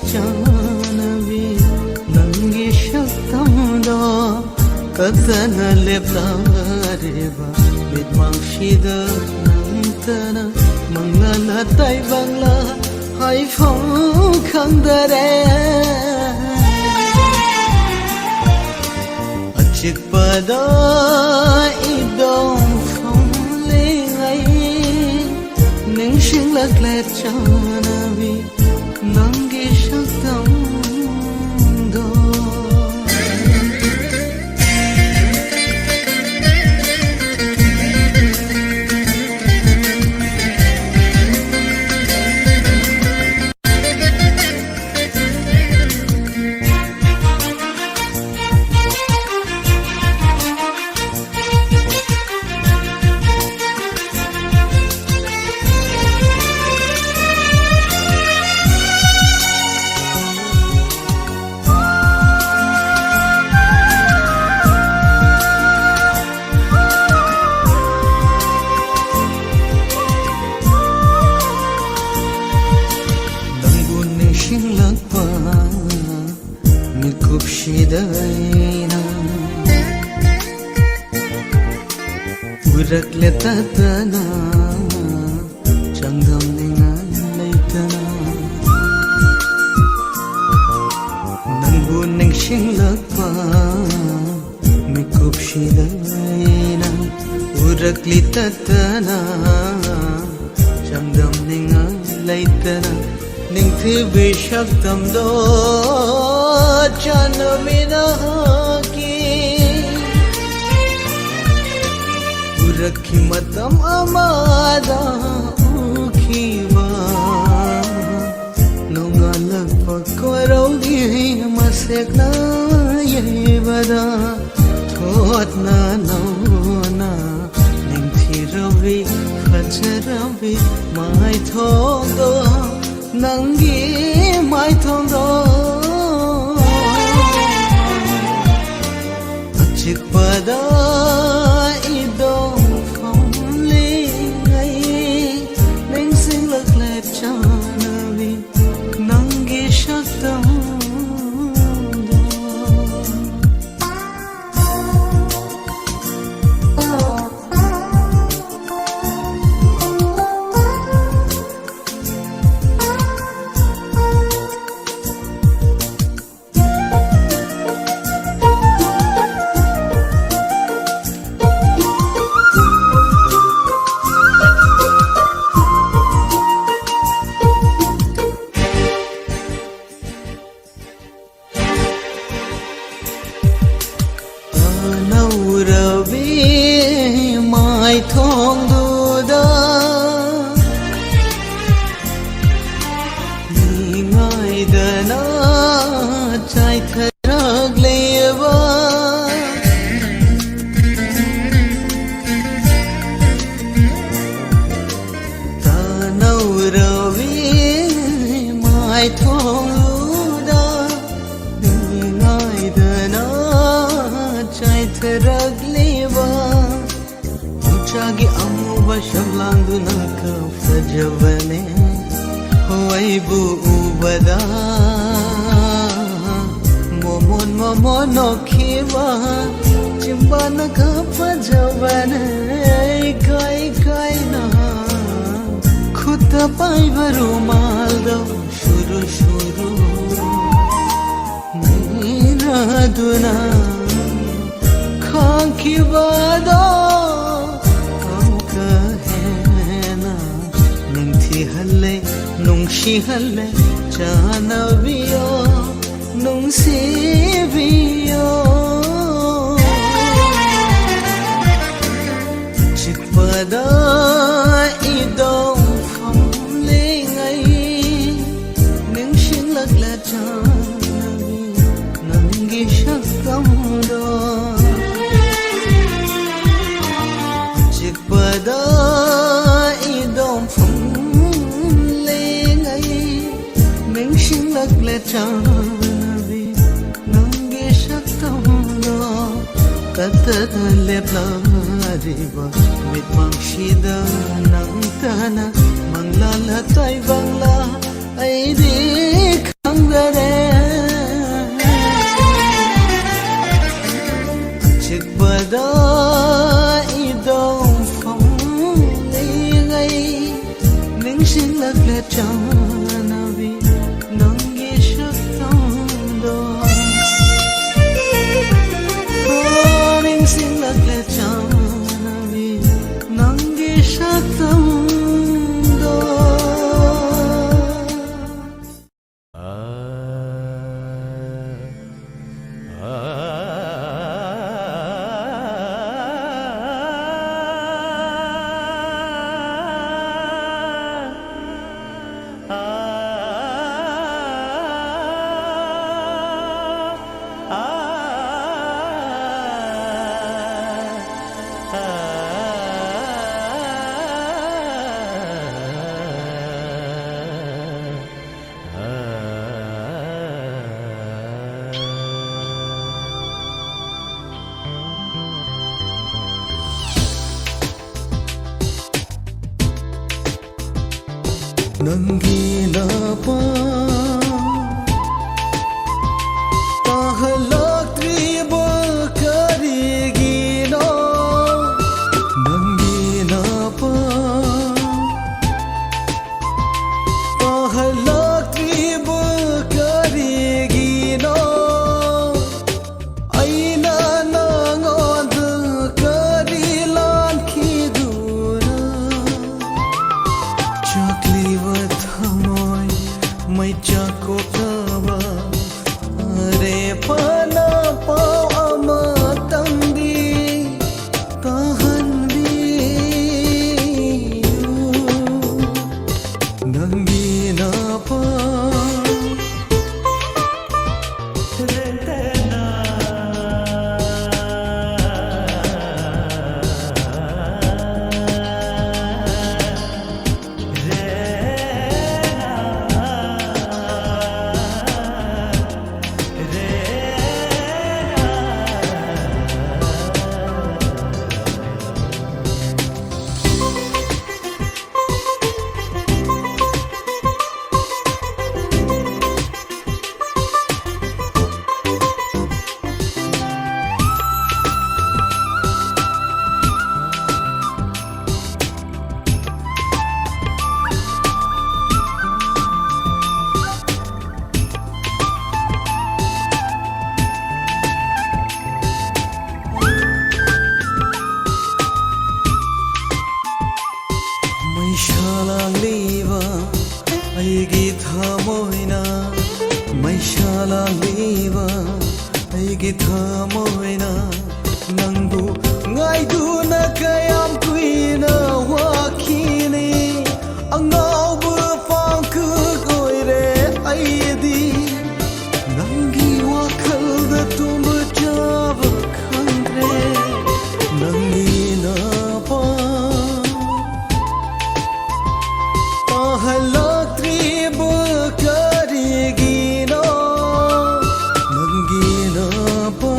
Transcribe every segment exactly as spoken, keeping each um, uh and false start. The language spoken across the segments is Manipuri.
ꯆꯥꯅꯕꯤ, ꯅꯪꯒꯤ ꯁꯛꯇꯝꯗꯣ ꯀꯗꯅ ꯂꯦꯞꯂꯔꯦꯕ ꯃꯤꯠꯃꯥꯡꯁꯤꯗ ꯅꯪꯇꯅ꯫ ꯃꯪꯂꯥꯟ ꯑꯇꯩ ꯕꯪꯂꯥ ꯍꯥꯏꯐꯝ ꯈꯪꯗꯔꯦ꯫ ꯑꯆꯤꯛꯄꯗ ꯏꯗꯣꯝ ꯐꯝꯂꯤꯉꯩ ꯅꯤꯡꯁꯤꯡꯂꯛꯂꯦ ꯆꯥꯅꯕꯤ ꯅꯪꯒꯤ ꯁꯛꯇꯝꯗꯣ꯫ ꯅꯪꯕꯨ ꯅꯤꯡꯁꯤꯡꯂꯛꯄ ꯃꯤꯀꯨꯞꯁꯤꯗ ꯑꯩꯅ ꯎꯔꯛꯂꯦ ꯇꯠꯇꯅ, ꯆꯥꯡꯗꯝꯅꯤꯡꯉꯥꯏ ꯂꯩꯇꯅ꯫ ꯅꯪꯕꯨ ꯅꯤꯡꯁꯤꯡꯂꯛꯄ ꯃꯤꯀꯨꯞꯁꯤꯗ ꯑꯩꯅ ꯎꯔꯛꯂꯤ ꯇꯠꯇꯅ, ꯆꯥꯡꯗꯝꯅꯤꯡꯉꯥꯏ ꯂꯩꯇꯅ꯫ ꯅꯤꯡꯊꯤꯕꯤ ꯁꯛꯇꯝꯗꯣ ꯆꯥꯟꯅꯕꯤ ꯅꯍꯥꯛꯀꯤ ꯎꯔꯛꯈꯤ ꯃꯇꯝ ꯑꯃꯗ ꯎꯈꯤꯕ ꯅꯣꯡꯉꯥꯜꯂꯛꯄ ꯀꯣꯏꯔꯧꯒꯤ ꯃꯁꯦꯛꯅ ꯌꯩꯕꯗ ꯊꯣꯠꯅ ꯅꯧꯅ ꯅꯤꯡꯊꯤꯔꯕꯤ ꯐꯖꯔꯕꯤ ꯃꯥꯏꯊꯣꯡꯗꯣ ꯅꯪꯒꯤ ꯃꯥꯏꯊꯣꯡꯗꯣ ꯑꯆꯤꯛꯄꯗ ꯏꯗꯣꯝ ꯐꯝꯂꯤꯉꯩ ꯅꯤꯡꯁꯤꯡꯂꯛꯂꯦ ꯆꯥꯅꯕꯤ ꯅꯪꯒꯤ ꯅꯧꯔꯕꯤ ꯃꯥꯏꯊꯣꯡꯗꯨꯗ ꯃꯤ ꯉꯥꯏꯗꯅ ꯆꯥꯏꯊꯔꯛꯂꯤꯕ ꯇꯥꯅꯧꯔꯕꯤ ꯃꯥꯏꯊꯣꯡꯗꯨꯗ ꯉꯥꯏꯗꯅ ꯆꯥꯏꯊꯔꯛꯂꯤꯕ ꯎꯆꯥꯒꯤ ꯑꯃꯨꯕ ꯁꯝꯂꯥꯡꯗꯨꯅ ꯀ ꯐꯖꯕꯅꯦ꯫ ꯍꯣ ꯑꯩꯕꯨ ꯎꯕꯗ ꯃꯣꯃꯣꯟ ꯃꯣꯃꯣꯟ ꯅꯣꯛꯈꯤꯕ ꯆꯤꯝꯕꯥꯟꯅ ꯀ ꯐꯖꯕꯅꯦ꯫ ꯏꯀꯥꯏ ꯏꯀꯥꯏꯅ ꯈꯨꯠꯇ ꯄꯥꯏꯕ ꯔꯨꯃꯥꯜꯗꯣ ꯁꯨꯔꯨ ꯁꯨꯔꯨ ꯅꯩꯅꯗꯨꯅ ꯈꯥꯡꯈꯤꯕꯗꯣ ꯑꯃꯨꯛꯀ ꯍꯦꯟꯅ ꯅꯤꯡꯊꯤꯍꯜꯂꯦ, ꯅꯨꯡꯁꯤꯍꯜꯂꯦ ꯆꯥꯟꯅꯕꯤꯌꯣ, ꯅꯨꯡꯁꯤꯕꯤꯌꯣ꯫ ꯆꯤꯛꯄꯗ ꯏꯗꯣꯝ ꯐꯝꯂꯤꯉꯩ ꯅꯤꯡꯁꯤꯡꯂꯛꯂꯦ ꯆꯥꯟꯅꯕꯤ ꯅꯪꯒꯤ ꯁꯛꯇꯝꯗꯣ꯫ ꯆꯤꯛꯄꯗ ꯏꯗꯣꯝ ꯐꯝꯂꯤꯉꯩ ꯅꯤꯡꯁꯤꯡꯂꯛꯂꯦ ꯆꯥꯟꯅꯕꯤ ꯅꯪꯒꯤ ꯁꯛꯇꯝꯗꯣ꯫ ꯀꯠꯇꯗ ꯂꯦꯞꯂꯔꯤꯕ ꯃꯤꯠꯃꯥꯡꯁꯤꯗ ꯅꯪꯇꯅ ꯃꯪꯂꯥꯜꯂ ꯇꯥꯏꯕꯪꯂꯥ ꯑꯩꯗꯤ ꯈꯪꯗꯔꯦ꯫ ꯆꯤꯛꯄꯗ ꯏꯗꯣꯝ ꯐꯝꯂꯤꯉꯩ ꯅꯤꯡꯁꯤꯡꯂꯛꯂꯦ ꯆꯥꯟꯅꯕꯤ ꯅꯪꯒꯤ ꯁꯛꯇꯝꯗꯣ꯫ ꯅꯤꯡꯁꯤꯡꯂꯛꯂꯦ ꯆꯥꯟꯅꯕꯤ ꯅꯪꯒꯤ ꯁꯛꯇꯝꯗꯣ꯫ ꯅꯪꯒꯤ ꯅꯄꯥ ꯇꯥꯍꯜꯂꯛꯇ꯭ꯔꯤꯕ ꯀꯔꯤꯒꯤꯅꯣ? ꯅꯪꯒꯤ ꯅꯄꯥ ꯇꯥꯍꯜꯂꯛꯇ꯭ꯔꯤꯕ ꯀꯔꯤꯒꯤꯅꯣ? ꯑꯩꯅ ꯅꯉꯣꯟꯗ ꯀꯔꯤ ꯂꯥꯟꯈꯤꯗꯨꯅ ꯆꯥꯛꯂꯤꯕ ꯊꯃꯣꯏ ꯃꯩꯆꯥꯛ ꯀꯣꯛꯅꯕ ꯑꯔꯦꯞꯄꯅ ꯄꯥꯎ ꯑꯃꯇꯪꯗꯤ ꯇꯥꯍꯟꯕꯤꯌꯨ꯫ ꯅꯪꯒꯤ ꯅꯄꯥ ꯃꯩꯁꯥ ꯂꯥꯡꯂꯤꯕ ꯑꯩꯒꯤ ꯊꯃꯣꯏꯅ, ꯃꯩꯁꯥ ꯂꯥꯡꯂꯤꯕ ꯑꯩꯒꯤ ꯊꯃꯣꯏꯅ, ꯅꯪꯕꯨ ꯉꯥꯏꯗꯨꯅ ꯀꯌꯥꯝ ꯀꯨꯏꯅ ꯋꯥꯈꯤꯅꯤ? ꯑꯉꯥꯎꯕ ꯄꯥꯡꯈꯛ ꯑꯣꯏꯔꯦ ꯑꯩꯗꯤ꯫ ꯅꯪꯒꯤ ꯋꯥꯈꯜꯗ ꯇꯨꯝꯕ ꯆꯥꯕ ꯈꯪꯗ꯭ꯔꯦ꯫ ꯅꯪꯒꯤ ꯅꯄꯥ ꯇꯥꯍꯜꯂꯛꯇ꯭ꯔꯤꯕ ꯀꯔꯤꯒꯤꯅꯣ? ꯅꯪꯒꯤ ꯅꯄꯥ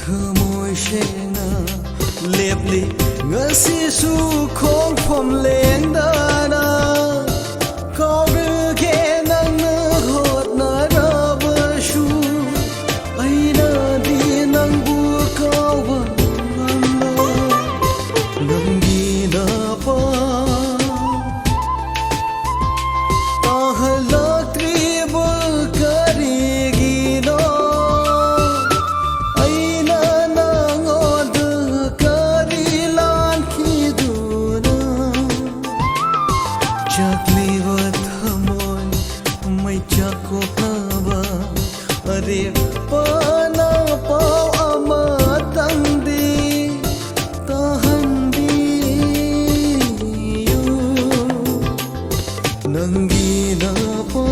ꯊꯃꯣꯏ ꯁꯦꯡꯅ ꯂꯦꯞꯂꯤ ꯉꯁꯤꯁꯨ ꯈꯣꯡꯐꯝ ꯂꯦꯡꯗꯅ꯫ ꯀꯥꯎꯔꯒꯦ ꯅꯪꯅ ꯍꯣꯠꯅꯔꯕꯁꯨ, ꯑꯩꯅꯗꯤ ꯅꯪꯕꯨ ꯀꯥꯎꯕ ꯉꯝꯂꯣꯏ꯫ ꯅꯪꯒꯤ ꯅꯄꯥ ꯇꯥꯍꯜꯂꯛꯇ꯭ꯔꯤꯕ ꯀꯔꯤꯒꯤꯅꯣ? ꯑꯩꯅ ꯅꯉꯣꯟꯗ ꯀꯔꯤ ꯂꯥꯟꯈꯤꯗꯨꯅ? ꯆꯥꯛꯂꯤꯕ ꯊꯃꯣꯏ ꯃꯩꯆꯥꯛ ꯀꯣꯛꯅꯕ ꯑꯔꯦꯞꯄꯅ ꯄꯥꯎ ꯑꯃꯇꯪꯗꯤ ꯇꯥꯍꯟꯕꯤꯌꯨ꯫ ꯅꯪꯒꯤ ꯅꯄꯥ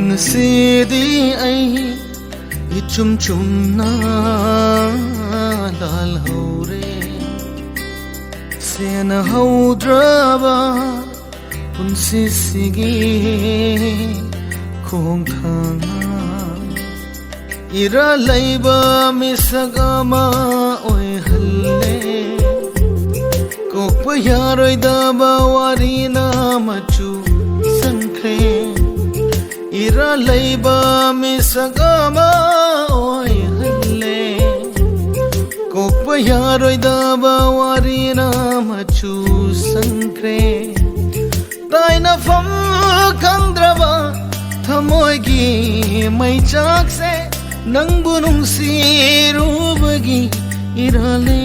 ꯉꯁꯤꯗꯤ ꯑꯩ ꯏꯆꯨꯝ ꯆꯨꯝꯅ ꯂꯥꯜꯍꯧꯔꯦ꯫ ꯁꯦꯟꯅꯍꯧꯗ꯭ꯔꯕ ꯄꯨꯟꯁꯤꯁꯤꯒꯤ ꯈꯣꯡꯊꯥꯡꯅ ꯏꯔꯥꯜ ꯂꯩꯕ ꯃꯤꯁꯛ ꯑꯃ ꯑꯣꯏꯍꯜꯂꯦ꯫ ꯀꯣꯛꯄ ꯌꯥꯔꯣꯏꯗꯕ ꯋꯥꯔꯤꯅ ꯃꯆꯨ ꯁꯪꯈ꯭ꯔꯦ꯫ ꯏꯔꯥꯜ ꯂꯩꯕ ꯃꯤꯁꯛ ꯑꯃ ꯑꯣꯏꯍꯜꯂꯦ꯫ ꯀꯣꯛꯄ ꯌꯥꯔꯣꯏꯗꯕ ꯋꯥꯔꯤꯅ ꯃꯆꯨ ꯁꯪꯈ꯭ꯔꯦ꯫ ꯇꯥꯏꯅꯐꯝ ꯈꯪꯗ꯭ꯔꯕ ꯊꯃꯣꯏꯒꯤ ꯃꯩꯆꯥꯛꯁꯦ ꯅꯪꯕꯨ ꯅꯨꯡꯁꯤꯔꯨꯕꯒꯤ ꯏꯔꯥꯜꯅꯦ꯫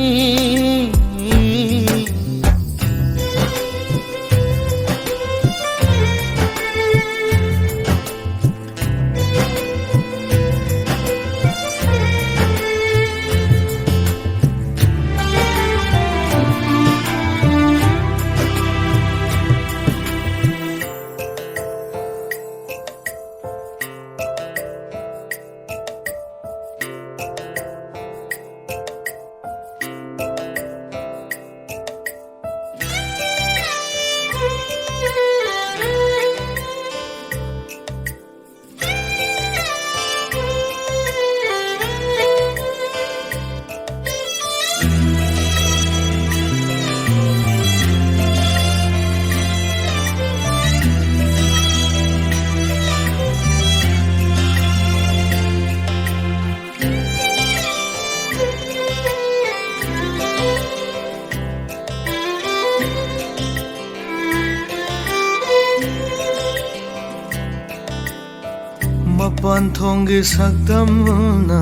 ꯃꯄꯥꯟ ꯊꯣꯡꯒꯤ ꯁꯛꯇꯝꯅ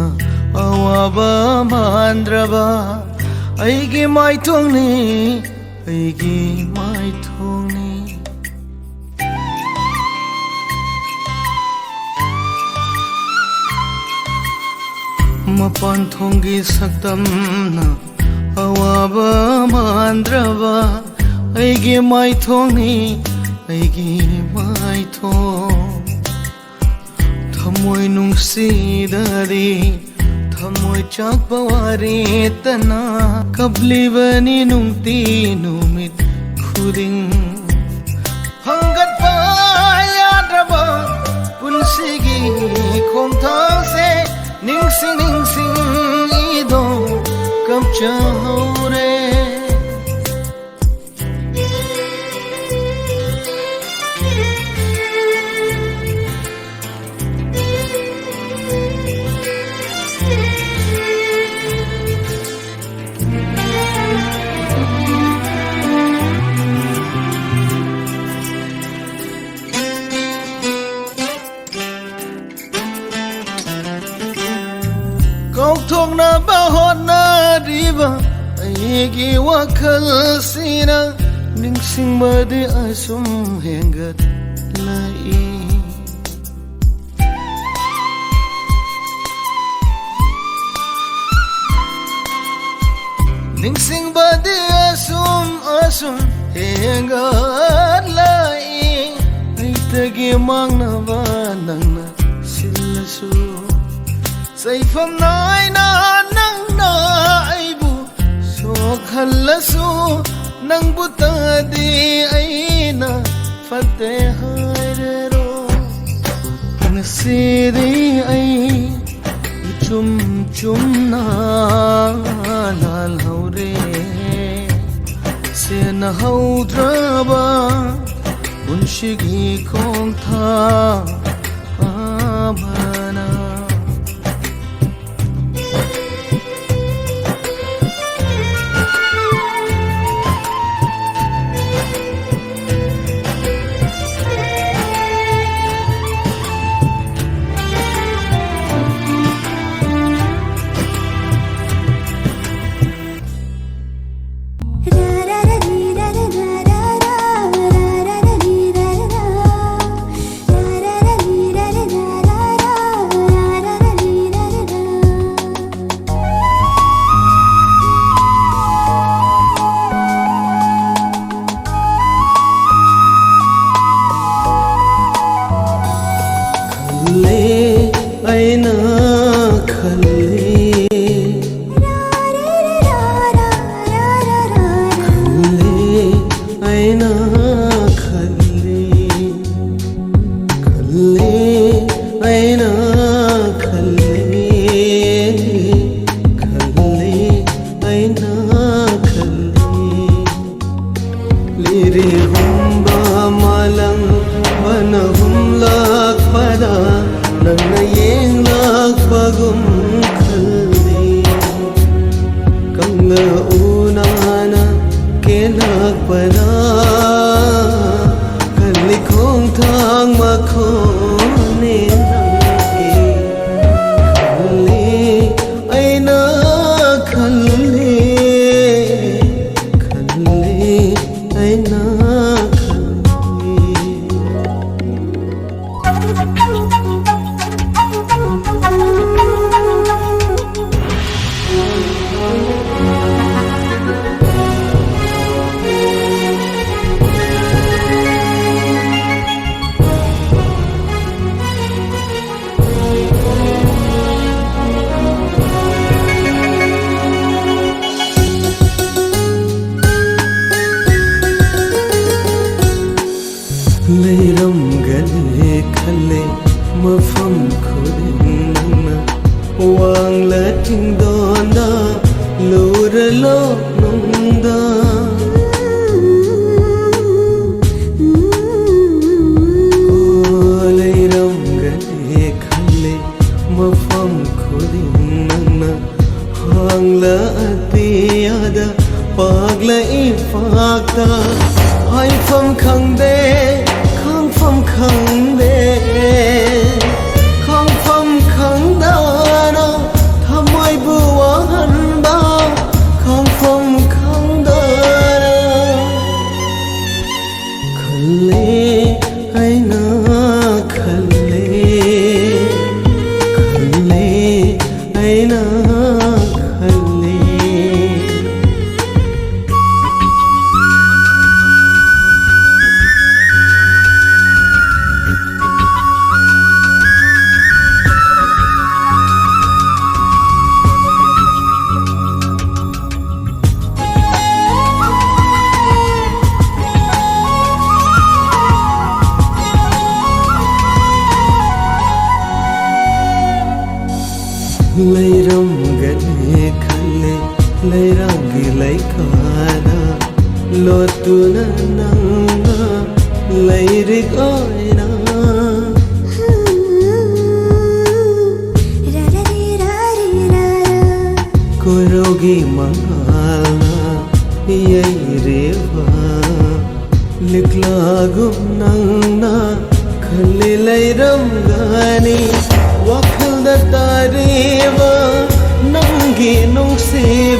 ꯑꯋꯥꯕ ꯃꯥꯟꯗ꯭ꯔꯕ ꯑꯩꯒꯤ ꯃꯥꯏꯊꯣꯡꯅꯤ, ꯑꯩꯒꯤ ꯃꯥꯏꯊꯣꯡꯅꯤ꯫ ꯃꯄꯥꯟ ꯊꯣꯡꯒꯤ ꯁꯛꯇꯝꯅ ꯑꯋꯥꯕ ꯃꯥꯟꯗ꯭ꯔꯕ ꯑꯩꯒꯤ ꯃꯥꯏꯊꯣꯡꯅꯤ, ꯑꯩꯒꯤ ꯃꯥꯏꯊꯣꯡ꯫ ꯊꯃꯣꯏ ꯅꯨꯡꯁꯤꯗꯗꯤ ꯊꯃꯣꯏ ꯆꯥꯛꯄ ꯋꯥꯔꯦꯇꯅ ꯀꯞꯂꯤꯕꯅꯤ ꯅꯨꯡꯇꯤ ꯅꯨꯃꯤꯠ ꯈꯨꯗꯤꯡ꯫ ꯍꯪꯒꯠꯄ ꯌꯥꯗ꯭ꯔꯕ ꯄꯨꯟꯁꯤꯒꯤ ꯈꯣꯡꯊꯥꯡꯁꯦ ꯅꯤꯡꯁꯤꯡ ꯅꯤꯡꯁꯤꯡ ꯑꯩꯗꯣ ꯀꯞꯆꯍꯧꯔꯦ꯫ ꯑꯩꯒꯤ ꯋꯥꯈꯜꯁꯤꯅ ꯅꯤꯡꯁꯤꯡꯕꯗꯤ ꯑꯁꯨꯝ ꯍꯦꯟꯒꯠꯂꯛꯏ꯫ ꯅꯤꯡꯁꯤꯡꯕꯗꯤ ꯑꯁꯨꯝ ꯑꯁꯨꯝ ꯍꯦꯟꯒꯠꯂꯛꯏ꯫ ꯑꯩꯇꯒꯤ ꯃꯥꯡꯅꯕ ꯅꯪꯅ ꯁꯤꯜꯂꯁꯨ, ꯆꯩꯐꯝ ꯅꯥꯏꯅ ꯅꯪꯅ ꯑꯩꯕꯨ ꯁꯣꯛꯍꯜꯂꯁꯨ, ꯅꯪꯕꯨꯇꯗꯤ ꯑꯩꯅ ꯐꯠꯇꯦ ꯍꯥꯏꯔꯔꯣꯏ꯫ ꯉꯁꯤꯗꯤ ꯑꯩ ꯏꯆꯨꯝ ꯆꯨꯝꯅ ꯂꯥꯜꯍꯧꯔꯦ꯫ ꯁꯦꯟꯅꯍꯧꯗ꯭ꯔꯕ ꯄꯨꯟꯁꯤꯒꯤ ꯈꯣꯡꯊꯥꯡ ꯑꯃꯅ꯫ ꯈꯜꯂꯦ, ꯑꯩꯅ ꯈꯜꯂꯦ꯫ ꯈꯜꯂꯦ, ꯑꯩꯅ ꯈꯜꯂꯦ꯫ ꯈꯜꯂꯦ, ꯑꯩꯅ ꯈꯜꯂꯦ꯫ ꯈꯜꯂꯦ, ꯑꯩꯅ ꯈꯜꯂꯦ꯫ ꯂꯤꯔꯦ ꯍꯨꯝꯕ ꯃꯥꯂꯪꯕꯅ ꯍꯨꯝꯂꯛꯄꯗ ꯅꯪꯅ ꯌꯦꯡꯂꯛꯄꯒꯨꯝ ꯈꯜꯂꯤ꯫ ꯀꯪꯂꯥ ꯎꯅꯥꯅ ꯀꯦꯜꯂꯛꯄꯗ ꯈꯜꯂꯤ ꯈꯣꯡꯊꯥꯡ ꯃꯈꯣꯟꯅꯦ ꯅꯪꯒꯤ꯫ ꯈꯜꯂꯤ ꯑꯩꯅ ꯈꯜꯂꯤ꯫ ꯂꯣꯛꯅꯨꯡꯗ ꯂꯩꯔꯝꯒꯅꯤ ꯈꯜꯂꯦ ꯃꯐꯝ ꯈꯨꯗꯤꯡ ꯅꯪꯅ ꯍꯥꯡꯂꯛꯑꯗꯤ ꯑꯗ ꯄꯥꯛꯂꯛꯏ ꯄꯥꯛꯇ ꯍꯥꯏꯐꯝ ꯈꯪꯗꯦ ꯈꯪꯐꯝ ꯈꯪꯗꯦ ꯈꯪꯐꯝ ꯈꯪꯗꯅ ꯊꯃꯣꯏꯕꯨ ꯋꯥꯍꯟꯕ ꯈꯪꯐꯝ ꯈꯪꯗꯅ ꯈꯜꯂꯦ ꯑꯩꯅ ꯈꯜꯂꯦ ꯈꯜꯂꯦ ꯑꯩꯅ ꯈꯜꯂꯦ ꯂꯩꯔꯝꯒꯅꯤ ꯈꯜꯂꯦ ꯂꯩꯔꯥꯡꯒꯤ ꯂꯩꯀꯥꯗ ꯂꯣꯠꯇꯨꯅ ꯅꯪꯅ ꯂꯩꯔꯤꯛ ꯑꯣꯏꯅ ꯀꯣꯔꯧꯒꯤ ꯃꯉꯥꯜꯅ ꯌꯩꯔꯤꯕ ꯂꯤꯛꯂꯥꯒꯨꯝ ꯅꯪꯅ ꯈꯜꯂꯤ ꯂꯩꯔꯝꯒꯅꯤ ꯋꯥꯈꯜꯗ ꯇꯥꯔꯤꯕ ꯅꯪꯒꯤ ꯅꯨꯡꯁꯤꯕ